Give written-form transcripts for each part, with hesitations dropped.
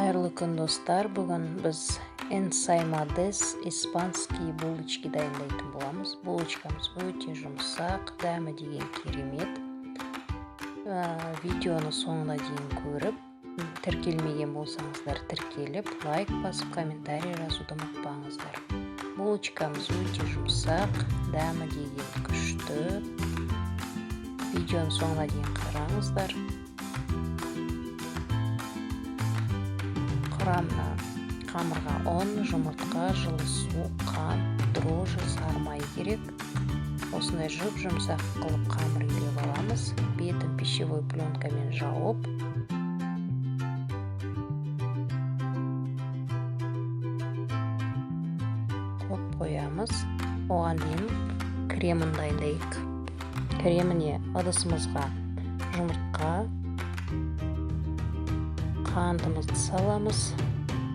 Қайырлы күн, достар! Бүгін біз энсаймадес, испанский булочки дайындайтын боламыз. Булочкамыз өте жұмсақ, дәмі деген керемет. Видеоны соңына дейін көріп, тіркелмеген болсаңыздар, тіркеліп, лайк басып, комментарий жазуды ұмытпаңыздар. Булочкамыз өте жұмсақ, дәмі деген күшті. Видеоны соңына дейін қараңыздар. Құрамына: қамырға ұн, жұмыртқа, жылы су, қант, дрожжи, сары май керек. Осындай жұп жұмсақ қылып қамыр илеп аламыз. Бетін пищевой пленкамен жауып, қойып қоямыз. Оған дейін кремін дайындайық. Креміне ыдысымызға жұмыртқа, қантымызды саламыз,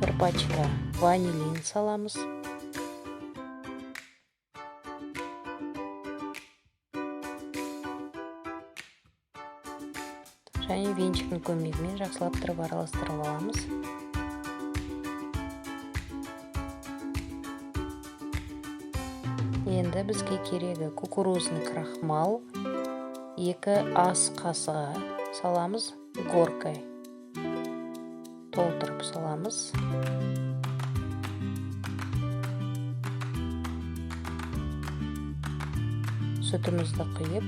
бір пачка ванилин саламыз және венчиктің көмегімен жақсылап тұрып араластырып аламыз. Енді бізге керегі кукурузный крахмал, 2 ас қасығы саламыз, горкой толтырып саламыз. Сүтімізді құйып,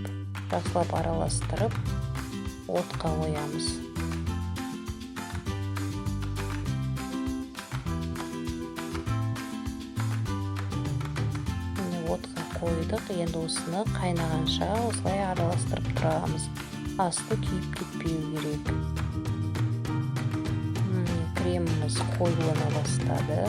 жақсылап араластырып, отқа қоямыз. Міне, отқа қойдық. Енді осыны қайнағанша осылай араластырып тұрамыз. Асты күйіп кетпеу керек. Креміміз қоюлана бастады.